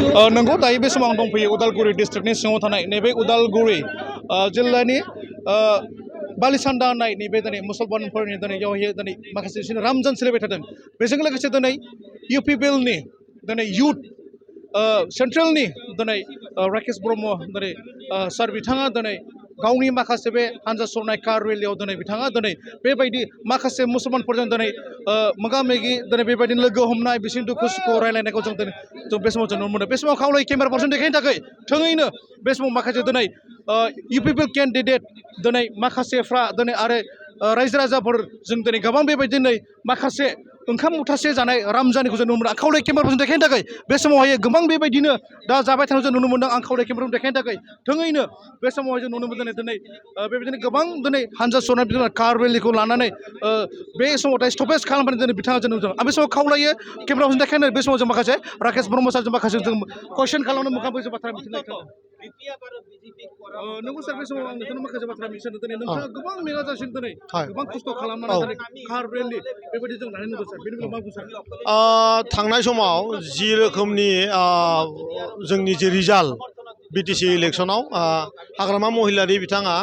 नंगौ दायो बे समाव आं दंफैयो उदालगुरि डिस्ट्रिक्टनि सिङाव थानाय नैबे उदालगुरि जिल्लानि बालिसान्दा होननाय नैबे दिनै मुसलमानफोरनि दिनै बेवहाय दिनै माखासे रामजान सोलिबाय थादों। बेजों लोगोसे दिनै UPPLनि दिनै इयुथ सेन्ट्रेलनि दिनै राकेश ब्रह्म दिनै सार बिथाङा दिनै गावनि माखासे बे हान्जा सरनाय कार रेलियाव दिनै बिथाङा दिनै बेबायदि माखासे मुसलमानफोरजों दिनै मोगा मोगि दिनै बेबायदिनो लोगो हमनाय बिसोरनि दुखु सुखु रायलायनायखौ जों दिनै बे समाव जों नुनो मोनो। बे समाव खावलाय केमेरा पार्सन देखायनो थाखाय थोङैनो बे समाव माखासे दिनै UPPL केन्डिडेट दिनै माखासेफ्रा दिनै आरो रायजो राजाफोर जों दिनै गोबां बेबायदिनो माखासे ओंखाम मुथासे जानाय रामजानखौ जों नुनो मोनो। आं खावलाय केमेरा पार्सन देखायनो थाखाय बे समावहाय गोबां बेबायदिनो दा जाबाय थानाय जों नुनो मोनदों। आं खावलाय केमेरा देखायनो थाखाय थोङैनो बे समावहाय जों नुनो मोनदों दिनै बेबायदिनो गोबां दिनै हान्जा सरनाय बिदिनो कार रेलिखौ लानानै बे समाव स्टपेज खालामनानै दिनै बिथाङा जों नुदों। आं बे समाव खावलायो केमेरा पार्सन देखायनो बे समाव जों माखासे राकेश ब्रह्म सारजों माखासे जों कुइसन खालामनो मोगा मोगि बाथ्रा मिथिनाय नंगौ सार बे समाव आं नोंथांनो माखासे बाथ्रा मिथिनो दिनै नोंथाङा गोबां मेगा जासिन दिनै गोबां खस्थ' खालामनानै दिनै कार रेलि बेबायदि जों लानाय नुदों सार बेनि उनाव मा बुंनो सार थांनाय समाव जि रोखोमनि जोंनि जे रिजाल्ट BTC इलेक्सनाव हाग्रामा महिलारि बिथाङा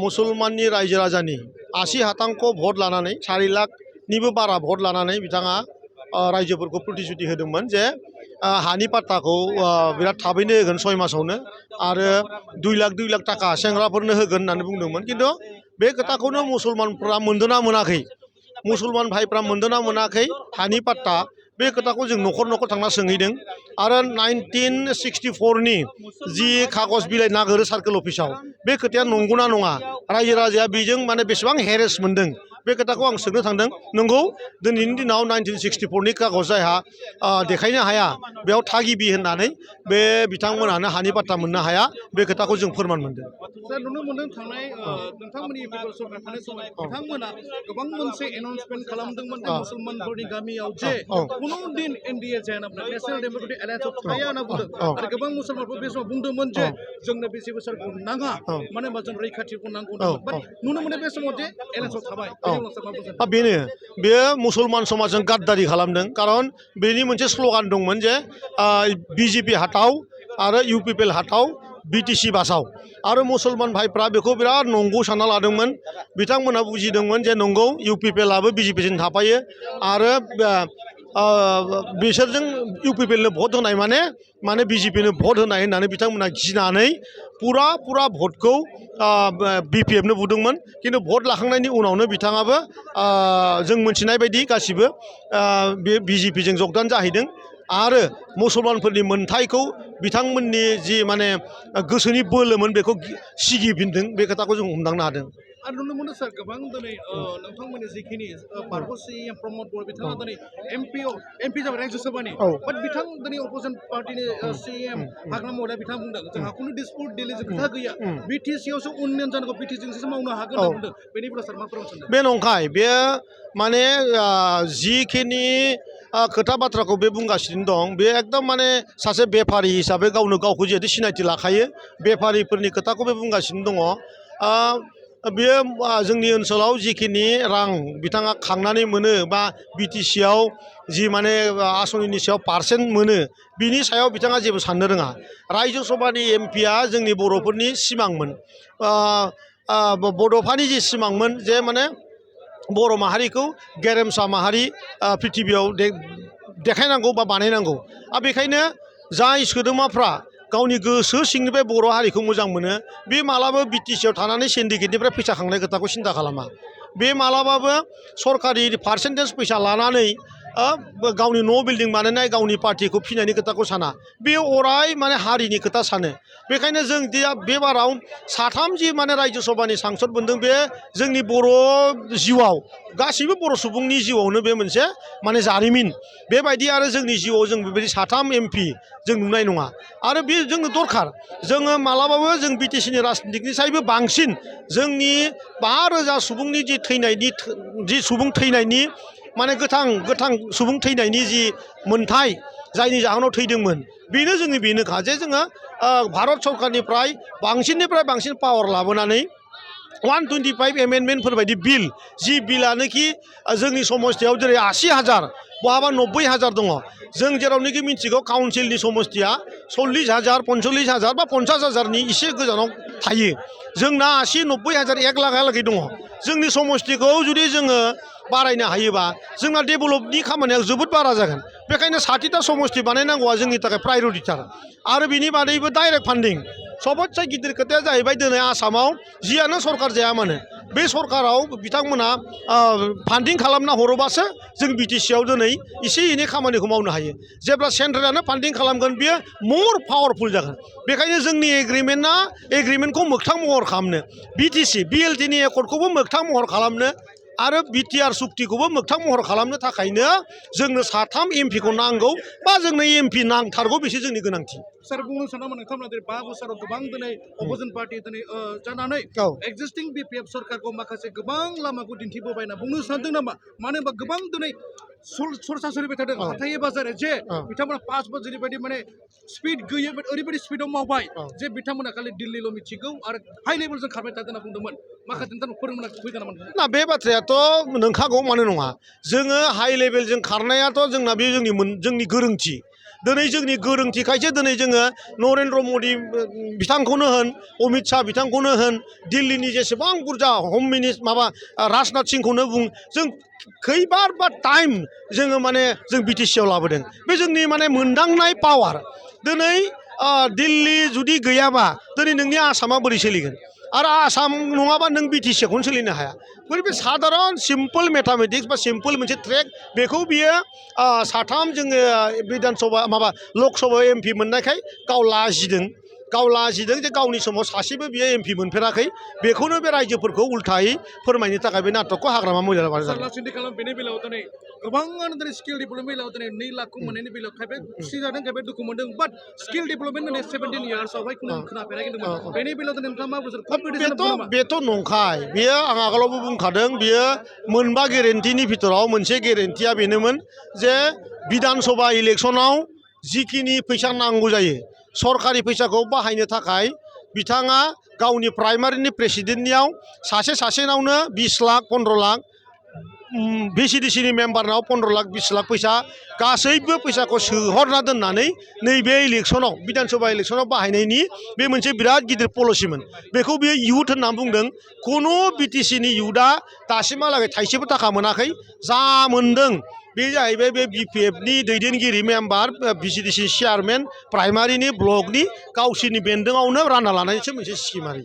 मुसलमाननि रायजो राजानि 80% भट लानानै 4 लाखनिबो बारा भट लानानै बिथाङा रायजोफोरखौ प्रतिश्रुति होदोंमोन जे हानि पाट्टाखौ बिराद थाबैनो होगोन 6 मासावनो आरो 2 लाख थाखा सेंग्राफोरनो होगोन होननानै बुंदोंमोन। खिन्थु बे खोथाखौनो मुसलमानफ्रा मोनदोंना मोनाखै, मुसलमान भाइफ्रा मोनदोंना मोनाखै हानि पाट्टा, बे खोथाखौ जों न'खर न'खर थांना सोंहैदों। आरो 1964नि जि कागज बिलाइ नागिरो सार्कोल अफिसाव, बे खोथाया नंगौना नङा, रायजो राजाया बेजों माने बेसेबां हेरेस मोनदों, बे खोथाखौ आं सोंनो थांदों। नंगौ दिनैनि दिनाव 1964नि कागज जायहा देखायनो हाया बेयाव थागिबि होननानै बे बिथांमोनानो हानि पाट्टा मोननो हाया, बे खोथाखौ जों फोरमान मोनदों। सार नुनो मोनदों थांनाय नोंथांमोननि सरकार थानाय समाव बिथांमोना गोबां मोनसे एनाउन्समेन्ट खालामदोंमोन जे मुसलमानफोरनि गामियाव जे कुनु दिन NDA जाया होनना नेशनेल डेम'क्रेटिक एलायन्सआव थाया होनना बुंदों। आरो गोबां मुसलमानफोर बे समाव बुंदोंमोन जे जोंनो बे बोसोरखौ नाङा, मानो होनबा जों रैखाथिखौ नांगौ होनदोंमोन। बाट नुनो मोनो बे समाव जे एलायन्सआव थाबाय। बेयो मुसलमान समाजजों गाद्दारि खालामदों। खारन बेनि मोनसे स्ल'गान दंमोन जे BJP हाथाव आरो UPPL हाथाव BTC बासाव, आरो मुसलमान भाइफ्रा बेखौ बिराद नंगौ सानना लादोंमोन। बिथांमोनहा बुजिदोंमोन जे नंगौ UPPLआबो BJPजों थाफायो आरो बिसोरजों UPPLनो भट होनाय माने BJPनो भट होनाय होननानै बिथांमोनहा गिनानै पुरा भटखौ BPFनो बुदोंमोन। खिन्थु भट लाखांनायनि उनावनो बिथाङाबो जों मोनथिनाय बायदि गासिबो बे BJPजों जगदान जाहैदों आरो मुसलमानफोरनि मोन्थायखौ बिथांमोननि जि माने गोसोनि बोलोमोन बेखौ सिगिफिनदों, बे खोथाखौ जों हमदांनो हादों। आरो नुनो मोनो सार गोबां दिनै नोंथांमोननि जिखिनि पार्पस CM प्रमद बर बिथाङा दिनै MP जाबाय राज्यसभानि, बाट बिथां दिनै अपोजिसन पार्टिनि CM हाग्रामा महिलारि बिथाङा बुंदों जोंहा खुनु डिसपुट दिल्लीजों खोथा गैया, BTCआवसो उन्नयन जानांगौ, BTCजोंसो मावनो हागोन होनना बुंदों। बेनि बेलायाव सार मा फोरमायनो सानदों? बे नंखाय, बेयो माने जिखिनि खोथा बाथ्राखौ बे बुंगासिनो दं, बे एकदम माने सासे बेफारि हिसाबै गावनो गावखौ जिहेतु सिनायथि लाखायो, बेफारिफोरनि खोथाखौ बे बुंगासिनो दङ। बेयो जोंनि ओनसोलाव जिखिनि रां बिथाङा खांनानै मोनो बा BTCआव जि माने आसनिनि सायाव पारसेन्ट मोनो, बिनि सायाव बिथाङा जेबो साननो रोङा। रायजो सभानि MPआ जोंनि बर'फोरनि सिमांमोन, बड'फानि जि सिमांमोन जे माने बर' माहारिखौ गेरेमसा माहारि प्रिथिबियाव देखायनांगौ बा बानायनांगौ। आरो बेखायनो जाय सोद्रोमाफ्रा गावनि गोसो सिंनिफ्राय बर' हारिखौ मोजां मोनो, बे मालाबा BTCआव थानानै सिन्डिकेटनिफ्राय फैसा खांनाय खोथाखौ सिन्था खालामा। बे मालाबाबो सरकारि पारसेन्टेज फैसा लानानै गावनि न' बिल्डिं बानायनाय, गावनि पार्टिखौ फिनायनि खोथाखौ साना। बे अराय माने हारिनि खोथा सानो। बेखायनो जों बे बाराव 3 जि माने रायजो सभानि सांसद मोनदों, बे जोंनि बर' जिउआव, गासैबो बर' सुबुंनि जिउआवनो बे मोनसे माने जारिमिन। बेबायदि आरो जोंनि जिउआव जों बेबायदि 3 MP जों नुनाय नङा। आरो बे जोंनो दरखार। जोङो मालाबाबो जों BTCनि राजनितिकनिसायबो बांसिन जोंनि 5,000 सुबुंनि जि थैनायनि सुबुं थैनायनि माने गोथां सुबुं थैनायनि जि मोन्थाय, जायनि जाहोनाव थैदोंमोन, बेनोखा जे जोङो भारत सरकारनिफ्राय बांसिननिफ्राय बांसिन पावार लाबोनानै 125 एमेन्डमेन्टफोर बायदि बिल जि बिलानोखि जोंनि समस्थियाव जेरै 80,000 बहाबा 90,000 दङ जों जेरावनोखि मिथिगौ काउन्सिलनि समस्थिया 40,000 45,000 बा 50,000नि एसे गोजानाव थायो जोंना 80-90,000 1 लाखहालागै दङ जोंनि समस्थिखौ जुदि जोङो बारायनो हायोबा जोंना डेभेलपनि खामानिया जोबोद बारा जागोन बेखायनो 60टा समस्ति बानायनांगौआ जोंनि थाखाय प्रायरिटिथार आरो बिनि बादैबो डाइरेक्ट फान्डिं सबसे गिदिर खोथाया जाहैबाय दिनै आसामाव जियानो सरकार जाया मानो बे सरकाराव बिथांमोना फान्डिं खालामना हरोबासो जों बिटिसिआव दिनै एसे एनै खामानिखौ मावनो हायो जेब्ला सेन्ट्रेलानो फान्डिं खालामगोन बियो मर पावारफुल जागोन बेखायनो जोंनि एग्रिमेन्टखौ मोगथां महर खालामनो बिटिसि बिएलटिनि एकर्डखौबो मोगथां महर खालामनो आरो बिटिआर सुक्तिखौबो मोगथां महर खालामनो थाखायनो जोंनो 3 एमपिखौ नांगौ बा जोंनो एमपि नांथारगौ बेसो जोंनि गोनांथि सार बुंनो सानोमोन नोंथांमोना दिनै 5 बोसोराव गोबां दिनै अपोजिसन पार्टि दिनै जानानै एक्जिस्टिं बिपिएफ सरकारखौ माखासे गोबां लामाखौ दिन्थिबोबाय होनना बुंनो सानदों नामा मानो होनबा गोबां दिनै सरसा सोलिबाय थादों हाथाइ बाजारे जे बिथांमोना 5 बोसोरनि बायदि माने स्पिड गैयै ओरैबायदि स्पिडआव मावबाय जे बिथांमोना खालि दिल्लील' मिथिगौ आरो हाइ लेभेलजों खारबाय थादों होनना बुंदोंमोन माखासे नोंथांमोना फोरोंमोना फैदों नामा ना बे बाथ्रायाथ' नोंखागौ मानो नङा जोङो हाइ लेभेलजों खारनायाथ' जोंना बे जोंनि गोरोंथि दिनै जोंनि गोरोंथिखायसो दिनै जोङो नरेन्द्र मदि बिथांखौनो होन अमित शाह बिथांखौनो होन दिल्लीनि जेसेबां बुरजा हम मिनिस्टार माबा राजनाथ सिंखौनो बुं जों खैबार बा टाइम जोङो माने जों बिटिसिआव लाबोदों बे जोंनि माने मोनदांनाय पावार दिनै दिल्ली जुदि गैयाबा दिनै नोंनि आसामा बोरै सोलिगोन आरो आसाम नङाबा नों बिटिसिखौनो सोलिनो हाया बे साधारन सिम्पोल मेथामेटिक्स बा सिम्पोल मोनसे ट्रेक बेखौ बियो 3 जोङो बिधान सभा माबा लक सभायाव एमपि मोननायखाय गाव लाजिदों जे गावनि समाव सासेबो बियो एमपि मोनफेराखै बेखौनो बे रायजोफोरखौ उल्थायै फोरमायनो थाखाय बे नाटकखौ हाग्रामा महिला खालाम बेनि बेलायाव दिनै गोबाङानो दिनै स्किल डेभेलपमेन्ट बेलायाव दिनै 2 लाखखौ मोननायनि बेलायाव खायफा खुसि जादों खायफा दुखु मोनदों बाट स्किल डेभेलपमेन्ट होननाय 17 इयार्सआवहाय खोनाफेराखै होनदोंमोन बेनि बेलायाव दिनै नोंथाङा मा बुजियो बेथ' नंखाय बेयो आं आगोलावबो बुंखादों बियो मोनबा गेरेन्टिनि भितराव मोनसे गेरेन्टिया बेनोमोन जे बिधान सभा इलेक्सनाव जिखिनि फैसा नांगौ जायो सरकारि फैसाखौ बाहायनो थाखाय बिथाङा गावनि प्राइमारिनि प्रेसिडेन्टनियाव सासेनावनो 20 लाख 15 लाख भिसिडिसिनि मेम्बारनाव 15 लाख 20 लाख फैसा गासैबो फैसाखौ सोहरना दोननानै नैबे इलेक्सनाव बिधान सभा इलेक्सनाव बाहायनायनि बे मोनसे बिराद गिदिर पलिसिमोन बेखौ बियो इयुथ होनना बुंदों खुनु बिटिसिनि इयुथआ दासिमहालागै थाइसेबो थाखा मोनाखै जा मोनदों बे जाहैबाय बे बिपिएफनि दैदेनगिरि मेम्बार भिसिडिसि चेयारमेन प्राइमारिनि ब्लकनि गावसोरनि बेन्दोंआवनो रानना लानायसो मोनसे स्किम आरो